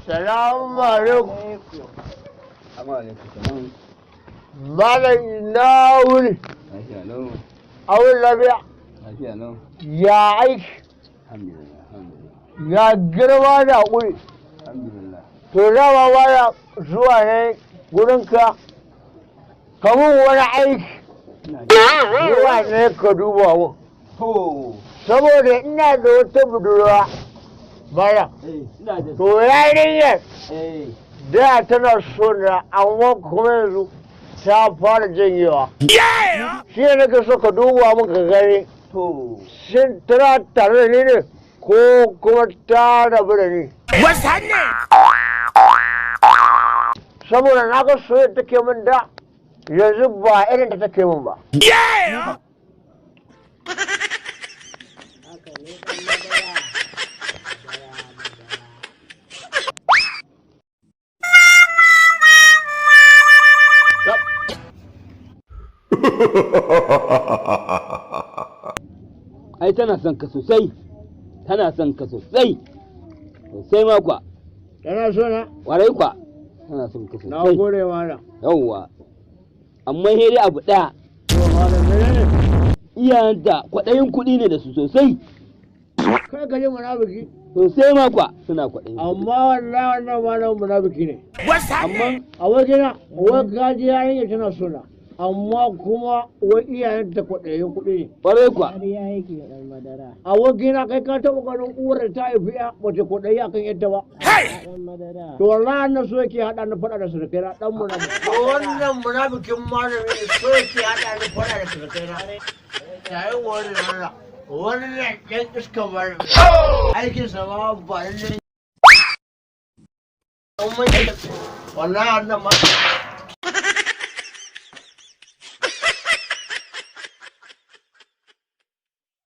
Salamu alaikum. Amma alaikum salam. Malam, ina wuni? Lafiya lau. Awun lafiya? Lafiya lau. Ya aiki? Alhamdulillah, alhamdulillah. Ya girma da haƙuri? Alhamdulillah. To, dama baya zuwa ne gurinka kamun wani aiki. Ina ji. Zuwa ne ka duba mun. To. Saboda ina da wata budurwa, malam. Eh, ina jin. To, yarinyar da tana so na, amma kuma yanzu ta fara janyewa. Shi ne nake so ka duba mun ka gani. To. Shin tana tare da ni ne ko kuma ta rabu da ni? Saboda na ga soyayya take min da yanzu ba irin ta take min ba. Haka ne, ɗan madara. Madara, madara. Yap. Ai tana son ka sosai. Tana son ka sosai. Sosai ma kwa. Tana so na? Warai kwa. Tana son ka Na sosai. gode, mana. Yawwa. Amma sai dai abu ɗaya. To malam, menene? Iyayenta kwaɗayin kuɗi ne da su sosai. Kai ka ji munafiki. Sosai ma kwa suna kwaɗayin kuɗi. Amma wallahi wannan malam munafiki ne. Amma A wajena, wai gaji yarinya tana so na. Amma kuma wai iyayenta kwaɗayin kuɗi ne. Ƙwarai kwa. Ƙarya yake, ɗan madara. A wajena, kai ka taɓa ganin uwar da ta haifi ya wace kwaɗayi akan yadda ba? Ɗan madara. To wallahi wannan so yake haɗa ni faɗa da surukaina, ɗan munafiki. To, wannan munafikin malami ne, so yake haɗa ni faɗa da surukaina. Yayin wani rana, wannan ɗan iskan malami. Aikinsa ma ba lallai. Wallahi wannan ma.